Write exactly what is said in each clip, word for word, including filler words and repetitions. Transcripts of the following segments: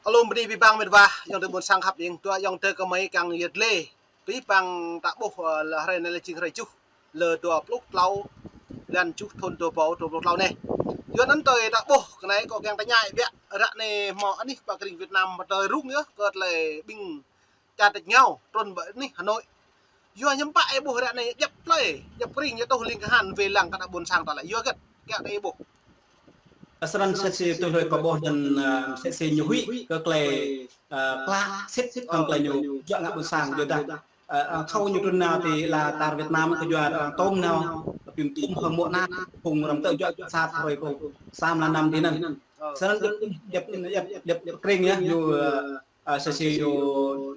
Alum bơni abih bang met wa, ayŏng adơi ƀôn sang khăp ing, dua ayŏng adơi kơmơi kiăng yet lĕ abih bang ta ƀuh, ơ, lĕ hrơi anai lĕ jing hrơi tơjuh, lơ dua pluh klâo, blan tơjuh thun dua rơbâo dua pluh klâo anai. Yua anŭn tui ta ƀuh kơ anai kâo kiăng tơña biă, ră anai hmâo anih pơ krĭng Việt Nam mơ̆ tơlơi rŭng yơh, kơ tơlơi ƀing čar tač rơngiao trŭn pơ anih Hà Nội. Yua hiư̆m pă ih ƀuh ră anai djŏp plơi, djŏp krĭng ñu tuh ling kahan wai lăng kơ ană ƀôn sang ta lĕ. Yua hơget, kiăng ih ƀuh. Snăn msĕ si tui hlue kâo ƀuh anŭn, ơ, msĕ si ñu huĭ kơ tơlơi, ơ, klă sĭt hăng tơlơi ñu juă ngă ƀôn sang yua dah, ơ, ơ, thâo ñu trŭn nao ti ala čar Việt Nam kơ yua arăng tôm nao, pim tôm hăng mŏ ană, phung arăng tơjuă sat hrơi phung sa mlan năm dih anŭn. Snăn djŏp, djŏp, djŏp, djŏp krĭng yơh ñu, ơ, ơ, msĕ si ñu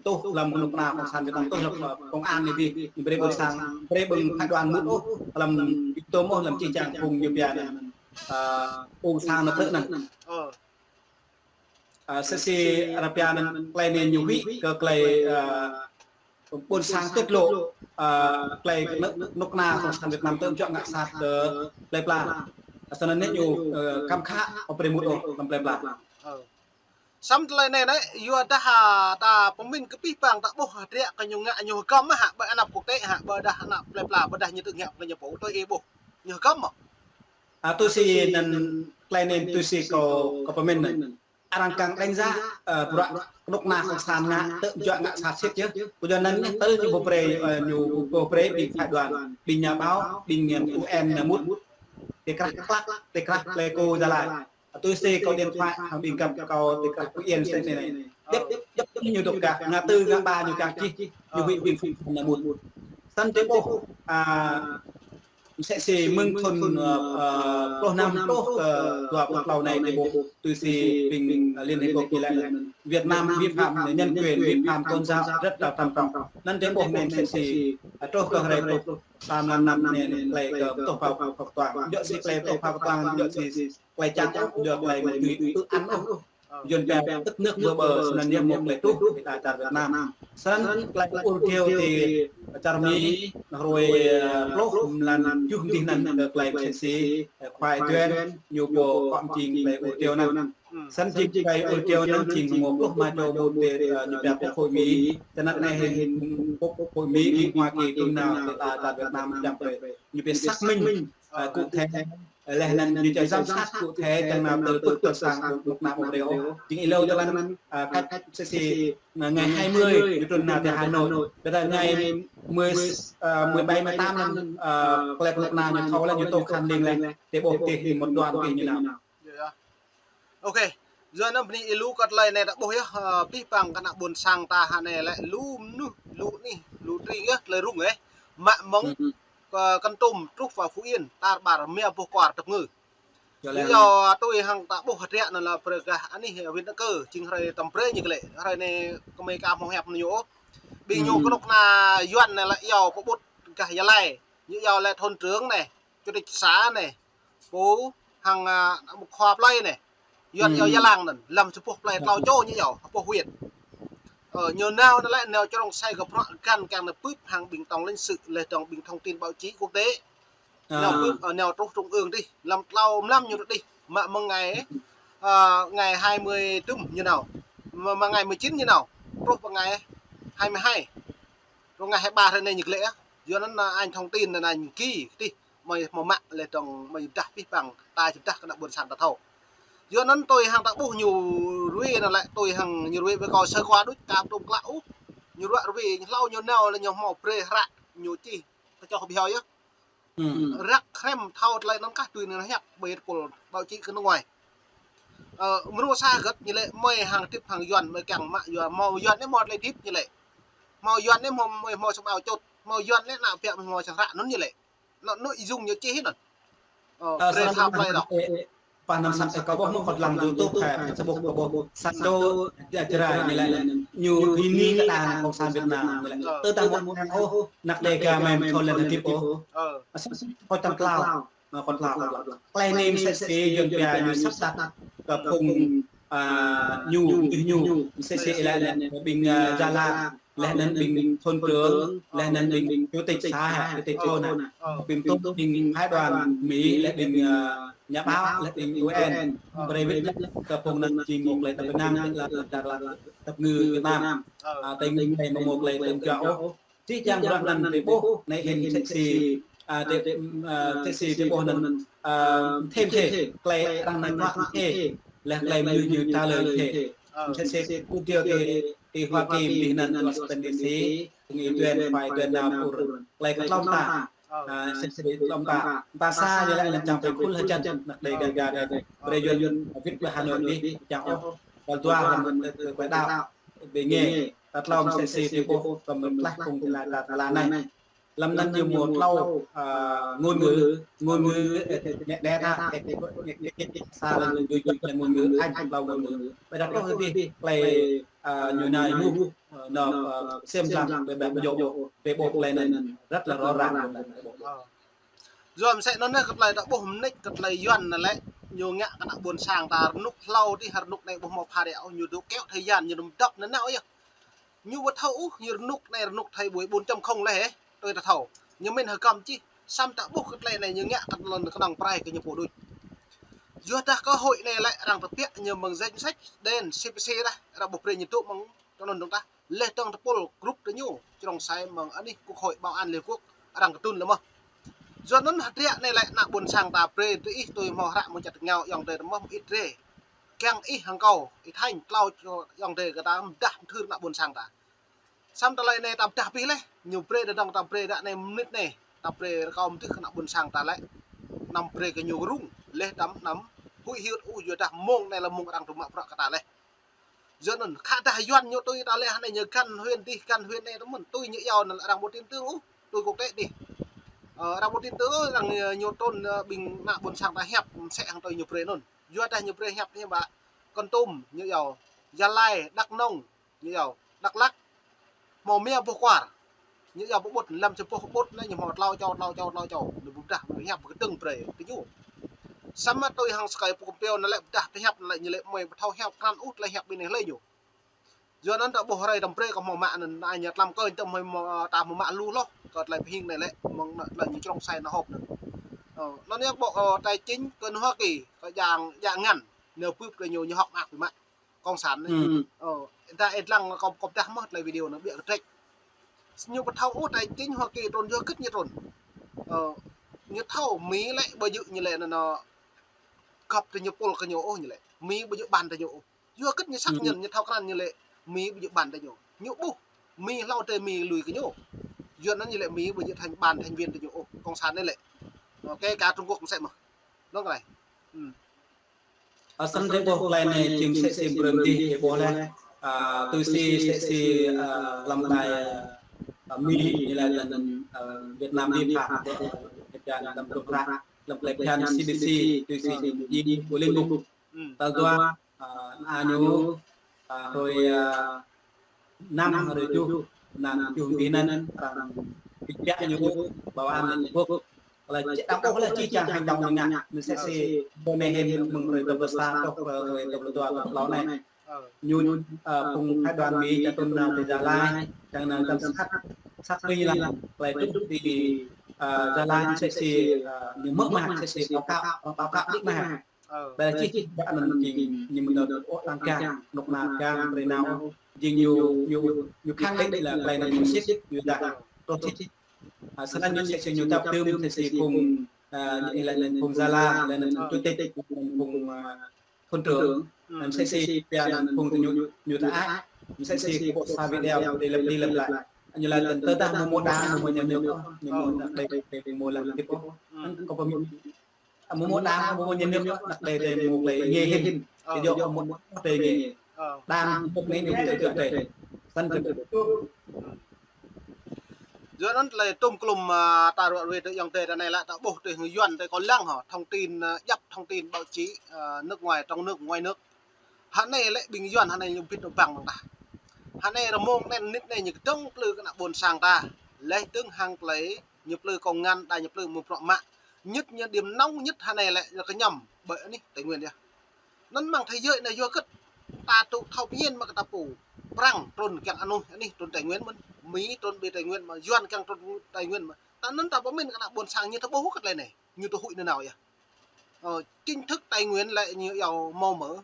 tuh lăm kơnuk kơna cộng sản Việt Nam tuh lăm, ơ, công an anai dih, ñu brơi ƀôn sang, brơi ƀing phái đoàn mŭt ôh, lăm YouTube ôh, lăm čih čang phung ñu pia anŭn, ơ, ƀôn sang anŭn tơ anŭn. Ơ, msĕ si arăng pia anŭn tơlơi anai ñu huĭ kơ tơlơi, ơ, ƀôn sang tiết lộ, ơ, tơlơi kơnuk, kơnuk kơna cộng sản Việt Nam tơm juă ngă sat kơ plei pla. Snăn anai ñu, ơ, kăm khă ƀu brơi mŭt ôh lăm plei pla. Samơ̆ tơlơi anai anai, yua dah, a, ta pơmĭn kơ abih bang ta ƀuh hơdră kơ ñu ngă ñu hơgăm mơ̆ hă, ƀơi anăp quốc tế hă, ƀơi dah anăp plei pla, ƀơi dah ñu tŭ ngă kơ ñu pô, tui ih ƀuh. Ñu hơgăm mơ̆. A, tui si anŭn tơlơi anai tui si kâo, kâo pơmĭn anŭn. Arăng kiăng đánh giá, ơ, bruă kơnuk kơna cộng sản ngă, tơm juă ngă sat sĭt yơh. Kơ yua anŭn ñu tơl ñu ƀu brơi, ơ, ñu ƀu brơi ƀing phái đoàn, ƀing nhà báo, ƀing, ơ, U N ñu mŭt. Ti krah Klak, ti krah Pleiku Gia Lai. Tui si kâo điện thoại hăng ƀing găp kâo ti krah Phú Yên sĭt anai. Djŏp, djŏp ñu dŏ kah, ngã tư ngã ba ñu kah čih, ñu huĭ ƀing phung anŭn mŭt. Snăn drei ƀuh, a, msĕ si mơ̆ng thun, ơ, ơ, pluh năm truh kơ dua pluh klâo anai drei ƀuh tui si ƀing, ơ, Liên Hiệp Quốc ñu laĭ Việt Nam vi phạm nhân quyền, vi phạm tôn giáo rất là trầm trọng. Anŭn drei ƀuh anai msĕ si, ơ, truh kơ hrơi pluh sa mlan năm anai tơlơi kơ tuh pao pơtuang. Yua si tơlơi tuh pao pơtuang, yua si tơlơi čang ôh, yua tơlơi mơ̆ tui tŭ ăn ôh. Yuăn pia tức nước vỡ bờ, snăn yơh mơ̆ tơlơi truh ti ala čar Việt Nam. Snăn tơlơi ur triu ti čar Mi, hruê, ơ, pluh mlan tơjuh dih anŭn kơ tơlơi msĕ si, ơ, khua Yuăn ñu pô kŏm jing tơlơi ur triu anŭn. Snăn jing tơlơi ur triu anŭn jing mơ̆ pluh ma čô mŭt ti, ơ, ñu pia Quốc hội Mỹ. Snăn anai hĭn Quốc hội Mỹ, Hoa Kỳ trŭn nao ti ala čar Việt Nam jăm brơi. Ñu pia xác minh, ơ, cụ thể. Leh anŭn ñu čang giám sát cụ thể čang nao tơl pưk tơl sang ƀu kơnuk kơna ƀu brơi ôh. Jing ih lŏ tơlơi anŭn, ơ, cách msĕ si, ơ, ngày hai mươi ñu trŭn nao ti Hà Nội. Ƀiădah ngày mười, ơ, mười bảy, mười tám anŭn, ơ, tơlơi kơnuk kơna ñu thâo leh ñu tuh khăn leng leh. Drei ƀuh ti một đoàn ti ñu nao. Ôkê. Yua anŭn bơni ih lu kơ tơlơi anai ta ƀuh yơh, ơ, abih bang kơ ană ƀôn sang ta hă anai lĕ lu mơnuih, lu anih, lu tring yơh, tơlơi rŭng yơh. Mă mơ̆ng kơ Kon Tum truh pơ Phú Yên, tar ƀar mia boh kwar tơpơngư. Yua leh. Yua tui hăng ta ƀuh hơdră anŭn lĕ brơi gah anih huyện Đắk Kơ, jing hrơi tơm brơi ñu kơ lĕ, hrơi anai kơmơi ka hmâo hiăp ñu ôh. Ƀing ñu kơnuk kơna Yuăn anai lĕ iâu pơƀut gah Gia Lai, ñu iâu lĕ thôn trưởng anai, chủ tịch xã anai, pô hăng, a, mŭk khua plơi anai. Yuăn iâu Gia Lăng anŭn, lăm sa boh plơi klâo čô ñu iâu, boh huyện. Ơ, ñu nao anŭn lĕ nao črông sai gơ̆ bruă găn kiăng nao bưp hăng ƀing tổng lãnh sự leh dŏng ƀing thông tin báo chí quốc tế. Nao bưp, ơ, nao truh trung ương dih, lăm klâo mlam ñu truh dih, mă mơ̆ng ngày, ơ, ngày hai mươi tơm ñu nao. Mă, mă ngày mười chín ñu nao, truh pơ ngày hai mươi hai. Truh ngày hai mươi ba hrơi anai ñu glaĭ yơh. Yua anŭn, ơ, anh thông tin anŭn anh ghi dih. Mơi hmâo mă leh dŏng mơi dah abih bang, ta či dah kơ ană ƀôn sang ta thâo. Yua anŭn tui hăng ta ƀuh ñu rui anŭn lĕ tui hăng ñu rui ƀơi kâo sơ qua đôč ka tŭm klă ôh. Ñu rui rui ñu hlâo ñu nao lĕ ñu hmâo brơi hră ñu čih kơ čoh ƀiă yơh. Răk hrăm thâo tơlơi anŭn kah tui anŭn hiăp ƀơi tơpul báo chí kơ nước ngoài. Ơ, mrô sa hơget ñu lĕ mơi hăng tĭp hăng Yuăn mơi kiăng mă yua hmâo Yuăn anai hmâo tơlơi tĭp ñu lĕ. Hmâo Yuăn anai hmâo mơi hmâo sum ao čôt. Hmâo Yuăn anai ană biă mơi hmâo sang hră anŭn ñu lĕ. Anŭn, anŭn ih jung ñu čih anŭn. Ơ, brơi snăn tha plơi dŏ. Pă anŭn sat kâo ƀuh mơ̆ng kâo lăng YouTube, hă, Facebook kâo ƀuh. Sat čô, a, Jrai ñu lĕ, ñu bơni kơ đảng cộng sản Việt Nam ñu lĕ. Tơdah mơ̆ anŭn ôh, anăk Đêga mơi thâo lĕ hơdip ôh. Ơ. Sat kâo čang klao, ơ, kâo klao, kâo klao. Tơlơi anai msĕ si Yuăn pia ñu sắp đặt kơ phung, à, ñu, ñu, ñu, msĕ si laih anŭn ƀing, à, Gia Lai, laih anŭn ƀing thôn trưởng, laih anŭn ƀing chủ tịch xã, chủ tịch thôn, à. Ƀing tŭ ƀing phái đoàn Mỹ, laih ƀing, à, nhà báo, laih ƀing U N, brơi wĭt kơ phung anŭn či mơ̆ng tơlơi tăp năng, laih anŭn tơlơi tăp ngữ Việt Nam. À, tơlơi anai mơ̆ng tơlơi tơm jua ôh. Či čang bruă anŭn drơi ƀuh, anai hĭn msĕ si, à, drơi, à, msĕ si drơi ƀuh anŭn, à, thêm thêm, tơlơi arăng anai mă thêm, laih tơlơi mơnuih ñu trả lời thêm. Msĕ si kơ điều ti, ti Hoa Kỳ ƀing anŭn Washington D C, ngui tuyên, phái tuyên nao pur, tơlơi kơ tlŏm ta, à, msĕ si tlŏm ta. Ta sa ñu laĭ anŭn čang pơkhul hơjăn, anăk đơi gah gah đơi. Brơi Yuan wĭt pơ Hà Nội dih, čang ôh, kơ dua hăng kơ, kơ, kơ đao. Ƀing ngă, ta tlŏm msĕ si drơi ƀuh, kơ mơ̆ng tơlơi phung tơlơi ta tơlơi anai. Lăm anŭn ñu mơ̆ tlâo, à, ngôn ngữ, ngôn ngữ, ơ, nĕ đe ta, ơ, ơ, ơ, sa lăm ñu dui dui lăm ngôn ngữ Anh, tlâo ngôn ngữ. Ƀơi ta truh dih, tơlơi, à, ñu anai mơ̆, à, nao, à, sem lăng, ƀơi ƀơi ƀơi djŏ, ƀơi ƀuh tơlơi anŭn rất là rõ ràng. Yua mơsĕ anŭn anai kơ tơlơi ta ƀuh mơneč kơ tơlơi Yuan anai lĕ, ñu ngă kơ ană ƀôn sang ta rơnŭk hlâo dih, rơnŭk anai ƀuh hmâo phara ôh, ñu dŏ kiaŏ thời gian, ñu anŭn dŏp anŭn nao yơh. Ñu ƀu thâo ôh, ñu rơnŭk anai rơnŭk thơi ƀuai bốn chấm không lĕ hĕ, tui ta thâo. Ñu mĭn hơgăm čih, samơ̆ ta ƀuh kơ tơlơi anai ñu ngă kơ anŭn kơnơ̆ng prai kơ ñu pô đôč. Yua dah kơ hội anai lĕ arăng tơbiă ñu mơ̆ng danh sách đen C P C dah, arăng ƀuh brơi ñu dŏ mơ̆ng tơnŭn dơ̆ng tah. Laih dơ̆ng tơpul group tơ ñu, črông sai mơ̆ng anih Quốc hội Bảo an Liên Hợp Quốc, arăng kơtưn lĕ mơ̆n. Yua anŭn hơdră anai lĕ ană ƀôn sang ta brơi tui ih tui hmâo hră mơ̆ng čăt ngao ayŏng adơi tơ mơ̆n ih drơi. Kiăng ih hăng kâo, ih Thanh, tlâo ayŏng adơi kơ ta mơdah mơthưr ană ƀôn sang ta. Samơ̆ tơlơi anai ta mơdah abih laih, ñu brơi đơđang ta brơi ră anai mơnit anai, ta brơi rơkâo mơdưh kơ ană ƀôn sang ta lĕ. Anăm brơi kơ ñu rŭng, laih anăm, anăm huĭ hyưt ôh, yua dah mông anai lĕ mông arăng tŭ mă bruă kơ ta laih. Yua anŭn, khă dah Yuan ñu tui ta laih anai ñu găn huyện dih, găn huyện anai tơ mơ̆n, tui ñu iâu anŭn arăng ƀu tin tưởng ôh, tui quốc tế dih. Ơ, arăng ƀu tin tưởng ôh, arăng, ơ, ñu trŭn, ơ, ƀing ană ƀôn sang ta hiăp, mơsĕ hăng tui ñu brơi anŭn. Yua dah ñu brơi hiăp anai ƀă, Kon Tum, ñu iâu, Gia Lai, Đắk Nông, ñu iâu, Đắk Lắk, hmâo mia boh kwar. Ñu iâu pơƀut, lăm čơpôh pơƀut anai ñu hmâo tlâo čô, tlâo čô, tlâo čô. Ñu ƀu dah, ñu hiăp kơdơ̆ng brơi kơ ñu. Samơ̆ tui hăng sơkai pơkŭm piao anŭn lĕ ƀu dah tơhiăp anŭn lĕ ñu lĕ mơi ƀu thâo hiăp krăn ôh tơlơi hiăp ƀing anai hlơi ñu. Yua anŭn ta ƀuh hrơi tơm brơi kơ hmâo mă anŭn, anai ñu tlăm kơ tơm hmâo mă, ta hmâo mă lu hloh, kơ tơlơi pơhing anai lĕ, mơ̆ng anŭn tơlơi ñu črông sai anŭn hŏp anŭn. Ơ, anŭn ñu ƀuh, ơ, tài chính kơ Hoa Kỳ, kơ jang, jang ngăn, ñu bưp kơ ñu, ñu hŏk mă, mă. Cộng sản anai. Ơ, ta ĕt lăng kơ, kơ dah mơ̆ tơlơi video anŭn ƀiă kơ trĕč. Ñu ƀu thâo ôh tài chính Hoa Kỳ trŭn yua hơget ñu trŭn. Ơ, ñu thâo Mi lĕ ƀu djơ̆ ñu lĕ anŭn, anŭn găp tơ ñu pôl kơ ñu ôh ñu lĕ. Mi ƀu djơ̆ ban tơ ñu ôh. Yua hơget ñu săk ñen ñu thâo krăn ñu lĕ Mi ƀu djơ̆ ban tơ ñu. Ñu ƀuh Mi hlâo tơ Mi lui kơ ñu. Yua anŭn ñu lĕ Mi ƀu djơ̆ thành ban thành viên tơ ñu ôh. Cộng sản anai lĕ. Ơ, kể cả Trung Quốc mơsĕ mơ̆n. Anŭn kơ anai. Ơ, samơ̆ drơi ƀuh tơlơi anai jing mơsĕ si brơi dih drơi ƀuh laih. Ơ, tui si mơsĕ si, ơ, lăm đài, ơ, Mi, ñu laĭ anŭn, ơ, Việt Nam vi phạm, ơ, lăm tơlơi phiăn C D C, tui si ñu jing, ƀu lĕ mŭk. Tal dua, ơ, ană ñu, ơ, hrơi, ơ, năm hrơi tơjuh, năm tơjuh ƀing anŭn, arăng pơhiăp ñu, Bảo an Liên Hợp Quốc. Kơ lĕ či đăng ƀuh lĕ či čang hành động ñu ngă, mơsĕ si, ƀơi anai hĭn mơ̆ng hrơi dua pluh sa truh, ơ, hrơi dua pluh dua, dua pluh tlâo anai. Ñu, ơ, phung phái đoàn Mi čang trŭn nao tơ Gia Lai, čang nao giám sát, xác minh lăng, kơ lĕ truh ti, ơ, Gia Lai mơsĕ si, ơ, ñu mơ̆ mă mơsĕ si báo cáo, báo cáo đĭ mă. Ơ. Ƀơi anŭn čih, ƀơi anŭn jing, ñu mơ̆ nao ôh lăng gang, rơnŭk rơna gang, brơi nao, jing ñu, ñu, ñu khăng đĭ lĕ tơlơi anŭn ñu sĭt, ñu dah, truh sĭt. Ơ, snăn ñu mơsĕ si ñu čăp tơm, mơsĕ si phung, ơ, ñu laĭ anŭn phung Gia Lai, laĭ anŭn chủ tịch, phung, ơ, thôn trưởng, mơsĕ si pia anŭn phung ñu, ñu ta ai, mơsĕ si kơ ƀuh sa video, đi lặp đi lặp lại. Ñu laĭ anŭn tơdah mơ̆ mơ̆ đảng, mơ̆ mơ̆ nhà nước, ñu mơ̆ đảng, đe, đe, đe, mơ̆ lăng tiếp ôh. Anŭn kơ pơm- Ơ, mơ̆ mơ̆ đảng, mơ̆ mơ̆ nhà nước, anăk đe đe mơ̆ tơlơi ngă hĭn. Ơ, video ơ. Mơ̆ tơlơi ngă. Ơ. Đảng mơ̆ anai ñu tơlơi ngă đe. Săn kơ. Yua anŭn tơlơi tŭm klŭm, ơ, ta ruă ruai tơ ayŏng adơi ta anai lĕ ta ƀuh tơ hăng Yuan tơ kơ lăng hŏ, thông tin, ơ, djăp thông tin báo chí, ơ, nước ngoài, trong nước, ngoài nước. Hơnai lĕ ƀing Yuan hơnai ñu bĭt tơ ƀăng ƀăng tah. Hơnai rơmông anai nit anai ñu kơdơ̆ng plư kơ ană ƀôn sang ta. Laih dơ̆ng hăng tơlơi ñu plư kông ngăn, đa ñu plư mơ̆ bruă mă. Nhất ñu điểm nóng nhất hơnai lĕ ñu kơñăm ƀơi anih Tây Nguyên yơh. Anŭn mơ̆ng thế giới anai yua hơget. ta tŭ thâo pơñen mă kơ ta pô. Prăng trŭn kiăng anuih anih trŭn Tây Nguyên mơ̆n. Mi trŭn ƀơi Tây Nguyên mơ̆n. Yuan kiăng trŭn Tây Nguyên mơ̆n. Ta anŭn ta pơmĭn kơ ană ƀôn sang ñu tơƀuh kơ tơlơi anai. Ñu tơhuĭ nanao yơh. Ơ, chính thức Tây Nguyên lĕ ñu iâu màu mở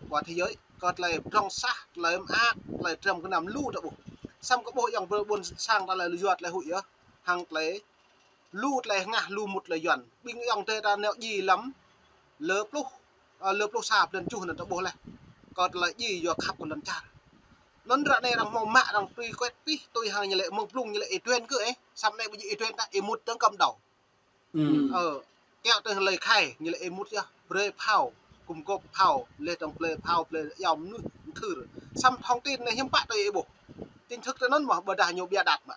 của thế giới. Kơ tơlơi pơdrŏng sah, tơlơi mơak, tơlơi trăm kơnăm lu ta ƀuh. Samơ̆ kơ ƀuh ayŏng ƀôn sang ta lĕ lu yua tơlơi huĭ yơh. Hăng tơlơi lu tơlơi hơngah lu mŭt tơlơi Yuan. Ƀing ayŏng adơi ta nao djai lăm lơ pluh, ơ, lơ pluh sa blan tơjuh anŭn ta ƀuh laih. Kơ tơlơi djai yua khăp kơ lŏn čar. Anŭn ră anai arăng hmâo mă arăng truy quét pih tui hăng ñu lĕ mơ̆ng blung ñu lĕ Y Tuen kơ ĕh. Samơ̆ anai ƀu djơ̆ Y Tuen ta Y Mut dơ̆ng kơm đau. Ơ, kiăng tơlơi khai ñu lĕ Y Mut yơh, brơi phao, gum gôp phao, lĕ tơ̆ng brơi phao, brơi iâu mơnuih mơthưr. Samơ̆ thông tin anai hiư̆m pă tui ih ƀuh. Chính thức tui anŭn mơ̆ ƀôdah ñu bịa đặt mă.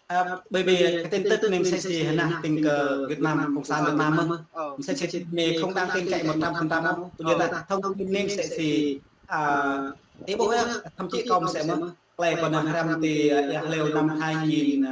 À, bởi vì cái tin tức này msĕ si hơnah tin kơ Việt Nam, Cộng sản Việt Nam mơ̆n. Ơ. Msĕ si mơ̆ không đáng tin cậy một trăm phần trăm mơ̆n. Ơ. Ƀu djơ̆ ta thông tin anai msĕ si, à, ih ƀuh yơh, thậm chí kâo msĕ mơ̆n. Tơlơi pơnah răm ti, à, Ia Hlêu năm hai nghìn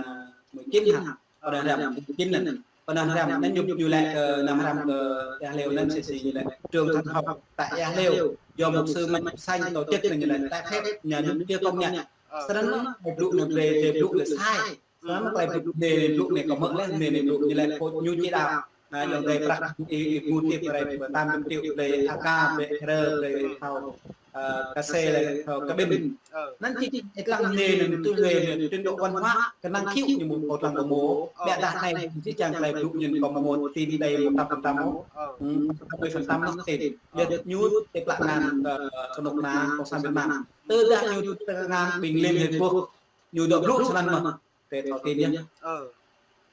mười chín hă. Pơnah răm, chín anŭn. Pơnah răm, anŭn ñu, ñu lĕ kơ pơnah răm kơ Ia Hlêu anŭn msĕ si ñu lĕ trường thần học tại Ia Hlêu do mục sư Mạch Sanh tổ chức anŭn ñu lĕ trái phép nhà nước chưa công nhận. Ơ. Snăn mơ̆, tơlơi blŭ anai brơi, brơi blŭ lĕ sai. Snăn mơ̆ tơlơi blŭ anai, blŭ anai kâo mơ̆ lĕ, anai, anai blŭ ñu lĕ kơ ñu chỉ đạo. À, ayŏng adơi prăk ih, ih mŭt tui brơi, brơi tam trăm triệu brơi A K, brơi R, brơi thâo, à, K C lĕ thâo K Binh. Ơ. Anŭn či, ih lăng anai anŭn tui lĕ trình độ văn hóa, kơnang khiu ñu mŭt kơ lăng kơ mơ̆. Ơ. Biă dah anai, či čang tơlơi blŭ ñu kơ mơ̆ tin đây một trăm phần trăm mơ̆n. Ơ. Ơ, tám mươi phần trăm mơ̆n tin. Ơ. Biă ñu tơpă ngăn, ơ, kơnuk kơna Cộng sản Việt Nam. Tơdah ñu tơpă ngăn ƀing Liên Hiệp Quốc, ñu dŏ blŭ snăn mơ̆. Tơlơi thâo tin yơh. Ơ.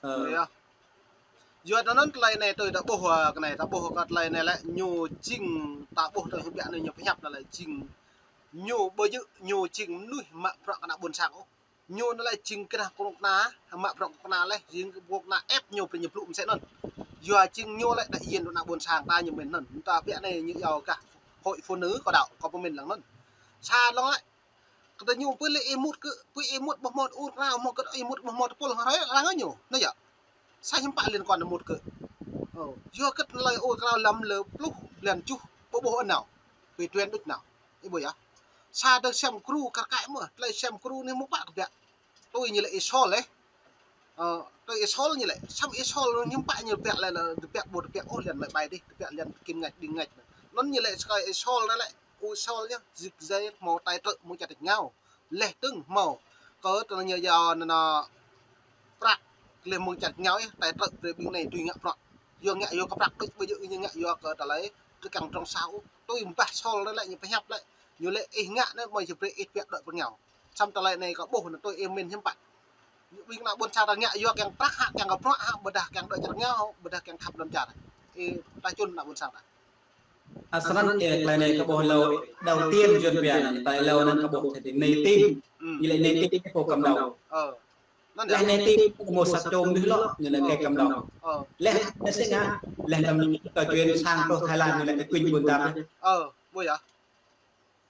Ơ. Yơh. Yua anŭn tơlơi anai tui ta ƀuh, ơ, kơ anai ta ƀuh kơ tơlơi anai lĕ ñu jing ta ƀuh tơlơi hiư̆m biă anai ñu pơhiăp anai lĕ jing ñu ƀu djơ̆ ñu jing mơnuih mă bruă kơ ană ƀôn sang ôh. Ñu anai lĕ jing kơnah kơnuk kơna, mă bruă kơnuk kơna lĕ, jing kơnuk kơna ĕp ñu brơi ñu blŭ msĕ anŭn. Yua jing ñu lĕ đại diện kơ ană ƀôn sang ta ñu mĭn anŭn. Ta biă anai ñu iâu gah hội phụ nữ kâo đaŏ, kâo pơmĭn lăng anŭn. Sa lăng lĕ, kơ tơ ñu pơ lĕ Y Mut kơ, pơ Y Mut ƀu hmâo ur krao, hmâo kơ Y Mut ƀu hmâo tơpul hăng arăng ñu. Anai yơh. Sa hiư̆m pă liên quan Y Mut kơ. Ơ, yua kơ tơlơi ur krao lăm lơ pluh blan tơjuh, ƀu ƀuh anŭn nao. Pơ Y Tuen đôč nao. Ih ƀuh yơh. Sa tơlơi sem kru kar kaĭ mơ̆, tơlơi sem kru anai mơ̆ pă kơ biă. Tui ñu lĕ Y Sol ĕh. Ơ, tui Y Sol ñu lĕ. Samơ̆ Y Sol ñu hiư̆m pă ñu biă lĕ, lĕ, biă ƀu biă ôh lĕ mă bai dih, biă lĕ kim ngăt đing ngăt. Anŭn ñu lĕ sơkai Y Sol anai lĕ. Y Sol yơh, zik zai hmâo tai trơ mơ̆ng čar tač rơngiao. Leh tơ̆ng hmâo kơ tơlơi ñu yua anŭn prăk leh mơ̆ng čar tač rơngiao yơh, tai trơ brơi ƀing anai tui ngă prăk. Yua ngă yua kơ prăk đôč ƀu djơ̆ ñu ngă yua kơ tơlơi tơkăng trong sao. Tui mbah Sol anai lĕ ñu pơhiăp lĕ. Ñu lĕ ih ngă anai mơ̆ či brơi ih biă đuaĭ pơ rơngiao. Samơ̆ tơlơi anai kâo ƀuh anŭn tui ih mĭn hiư̆m pă. Ƀing ană ƀôn sang ta ngă yua kiăng prăk hă, kiăng kơ prăk hă, ƀôdah kiăng đuaĭ čar rơngiao, ƀôdah kiăng khăp lŏn čar. Ih ta čun ană ƀôn sang ta. À, snăn, ơ, tơlơi anai kâo ƀuh lơ đầu tiên Yuan biă anai, tơlơi lơ anŭn kâo ƀuh jadi niềm tin. Ư. Ñu lĕ niềm tin kơ pô cầm đầu. Ơ. Anŭn lĕ yơh. Niềm tin kơ mơ̆ sat čô mơnuih lŏ, ñu lĕ kơ cầm đầu. Ơ. Lĕ, lĕ sĭt ngă, lĕ tơm kơ Yuan sang truh Thái Lan, ñu lĕ kơ kuing ƀun dap. Ơ, ƀu yơh.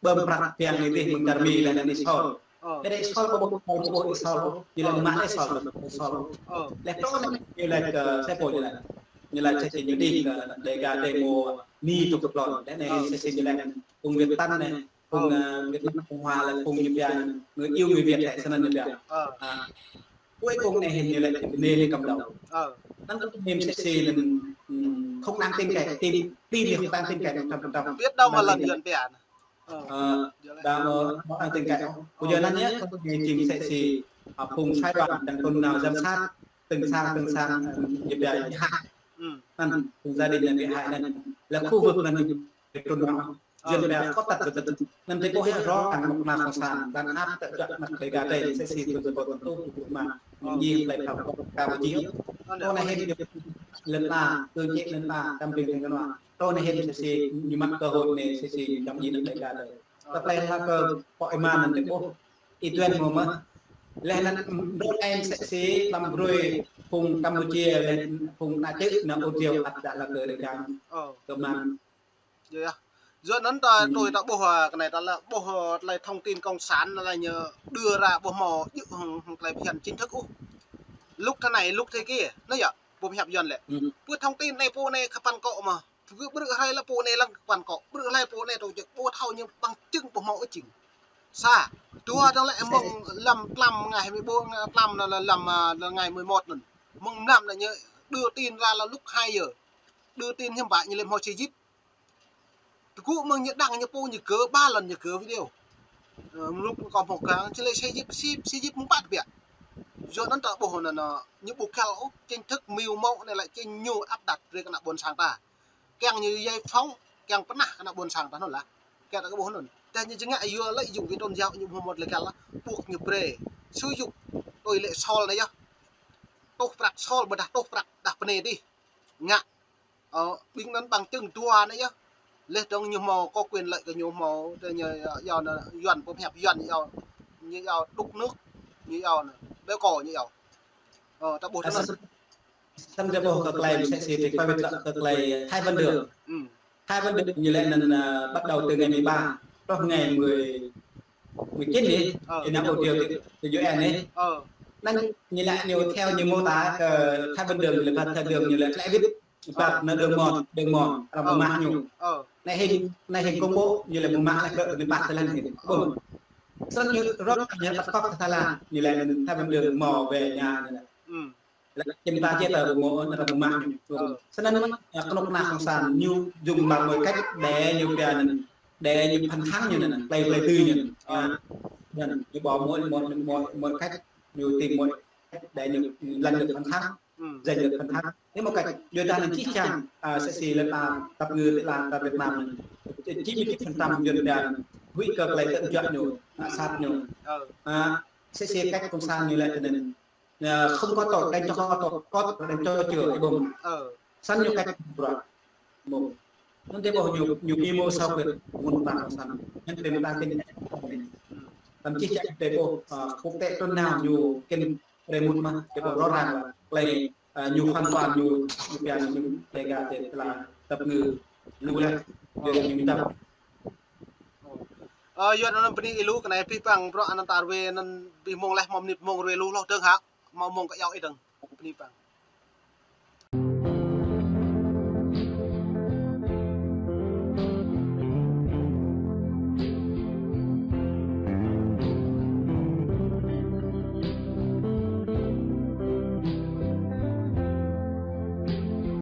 Bơm prăk biă anai dih mơ̆ng čar Mi lĕ anŭn Y Sol. Ơ. Ơ, Y Sol ƀu ƀuh, ƀu ƀuh Y Sol, ñu lĕ mă Y Sol, Y Sol. Ơ. Lĕ truh anai, ñu lĕ kơ sa pô ñu lĕ. Ñu lĕ sa čô ñu đĭ kơ Đêga dêh mơ̆ ni tŭ kơ plon. Lĕ anai sa čô ñu lĕ phung Việt Tân anai, phung, ơ, Việt Nam Cộng Hòa lĕ phung ñu biă, người yêu người Việt lĕ snăn ñu biă. Ơ. À, cuối cùng anai hĭn ñu lĕ anai lĕ cầm đầu. Ơ. Anŭn kơ niềm sexy anŭn, ừm, không đáng tin cậy, tin, tin thì không đáng tin cậy một trăm phần trăm. Biết đâu mà lận Yuan biă. Ơ, ơ, đa mơ̆, mơ̆ ăn tin cậy. Ƀu djơ̆ anŭn yơh, kơ ñu jing sexy, à, phung phái đoàn đang trŭn nao giám sát, từng sang, từng sang, ơ, ñu biă ñu hại. Ư. Anŭn, từng gia đình anŭn bị hại anŭn. Là khu vực anŭn ñu trŭn nao. Ơ. Yuan biă khŏt tăt kơ tơ̆. Anŭn tơlơi ƀuh yơh rŏ ang mơ̆ng kơnuk kơna cộng sản, đang áp tơ̆ juă anăp Đêga dêh, sexy tŭ tơ̆ tŭ tŭ tŭ mă. Ơ. Ñu jing tơlơi thâo kơ Campuchia. Ơ, anŭn. Tơ anai hĭn ñu lŏn ta, tơ̆ng čĕ lŏn ta, tam ƀing kơnuk kơna. Tơ anai hĭn sexy ñu mă cơ hội anai sexy ñu čăm jing anăp Đêga dêh. Ơ. Tơlơi hla kơ pô ih mă anŭn tơlơi ƀuh. Y Tuen mơ̆ mơ̆. Leh anŭn đôč em sexy lăm brơi phung Campuchia leh phung ană čư̆ anŭn ur rơyâo ăt djă hla kơ Đêga. Ơ. Kơ mă. Yơh, yơh. Yua anŭn ta, ư, tui ta ƀuh, à, kơ anai ta lĕ ƀuh, à, tơlơi thông tin cộng sản anai lĕ ñu đưa ra ƀuh mơ̆ djơ̆ hăng, hăng tơlơi phiăn chính thức ôh. Lúc thế này, lúc thế kia, anai yơh, ƀuh hiăp Yuan lĕ. Ư. Pơ thông tin anai pô anai kơ păn kŏ mơ̆. Ƀrư̆ hrơi lĕ pô anai lăng quan kŏ. Ƀrư̆ hrơi pô anai tŏ čĕk ƀu thâo ñu bằng chứng ƀu hmâo ôh jing. Sa, dua dong lĕ mơ̆ng lăm tlam ngày hai mươi bốn, tlam anŭn lăm, à, ngày mười một anŭn. Mơ̆ng mlam anŭn ñu đưa tin ra là lúc hai giờ. Đưa tin hiư̆m pă ñu lĕ hmâo xe jeep. Tơgŭ mơ̆ng ñu đăng ñu pô ñu gơ ba lần ñu gơ video. Ơ, mơ̆ng lŭk kâo hmâo kang, či lĕ xe jeep, xe, xe jeep mơ̆ng pă tơbiă. Yua anŭn ta ƀuh anŭn, ñu ƀu găl ôh, chính thức mơ̆ng mơ̆ng anai lĕ chính ñu áp đặt brơi kơ ană ƀôn sang ta. Kiăng ñu giải phóng, kiăng pơnah kơ ană ƀôn sang ta anŭn lah. Kiăng ta kơ ƀuh anŭn. Tơdah ñu či ngă yua lợi dụng về tôn giáo ñu hmâo mơ̆t lĕ găl lah. Buộc ñu brơi. Sử dụng tui lĕ Saul anai yơh. Tuh prăk Saul ƀôdah tuh prăk đah pơnê dih. Ngă. Ơ, ƀing anŭn bằng chứng dua anai yơh. Leh dong ñu hmâo có quyền lợi kơ ñu hmâo, tơ ñu, yua anŭn Yuan pơhiăp Yuan yua, ñu yua đục nước, ñu yua anŭn, béo cò ñu yua. Ơ, ta ƀuh anŭn. Snăn ta ƀuh kơ tơlơi msĕ si tơlơi kơ tơlơi Thái Văn Đường. Thái Văn Đường ñu lĕ anŭn, à, bắt đầu từ ngày mười ba, truh ngày mười, mười chín đi, thì nó ôh điều từ, từ U N đi. Anŭn ñu lĕ ñu theo ñu mô tả kơ Thái Văn Đường lĕ Thái Văn Đường ñu lĕ klĕ wĭt. Ƀă anŭn đường mòn, đường mòn, arăng mă ñu. Anai hing, anai hing công bố, ñu lĕ mă lĕ kơ anai ƀă tơlơi hing. Ƀuh. Snăn ñu rŏk ñu bắt cóc Thái Lan, ñu lĕ Thái Văn Đường mò về nhà ñu lĕ. Lĕ čem ta či tơ mô, arăng mă ñu. Snăn mơ̆, à, kơnuk kơna cộng sản ñu dùng bằng mọi cách để ñu pia anŭn, để ñu phản kháng ñu anŭn, plei, plei tư ñu anŭn. À, anŭn, ñu bỏ mọi, mọi, mọi, mọi cách, ñu tìm mọi cách để ñu giành được phản kháng. Giành được phản kháng. Nếu một cách đưa ra là chính chắn, à, sẽ xì lên ta tập ngư, tức là ta Việt Nam mình chín mươi chín phần trăm dân đàn hủy cờ lệ tận chọn ñu, à, sát ñu. À, sẽ xì cách cộng sản ñu lĕ tơ anŭn, à, không có tội, đánh cho có tội, có tội, đánh cho chừa, ê bông. Sẵn ñu cách bro. Một. Anŭn tơƀuh ñu, ñu bi mô sao quyệt, môn ta cộng sản. Anŭn tơm ta kinh. Thậm chí chắc tơƀuh, à, quốc tế trốn nào ñu kinh Brơi mŭt mă, tơƀuh rõ ràng là tơlơi, à, ñu hoàn toàn ñu, ñu pia ñu tơlơi gah tơlơi tập ngư lu lĕ, yua ñu mĭn tăp. Ơ, yua anŭn bơni ih lu, kơ anai pih păng, bro, anŭn ta rue, anŭn pih mông leh, hmâo mơnit mông rue lu hloh dơ̆ng hă, hmâo mông kơ yua ih dơ̆ng, bơni păng.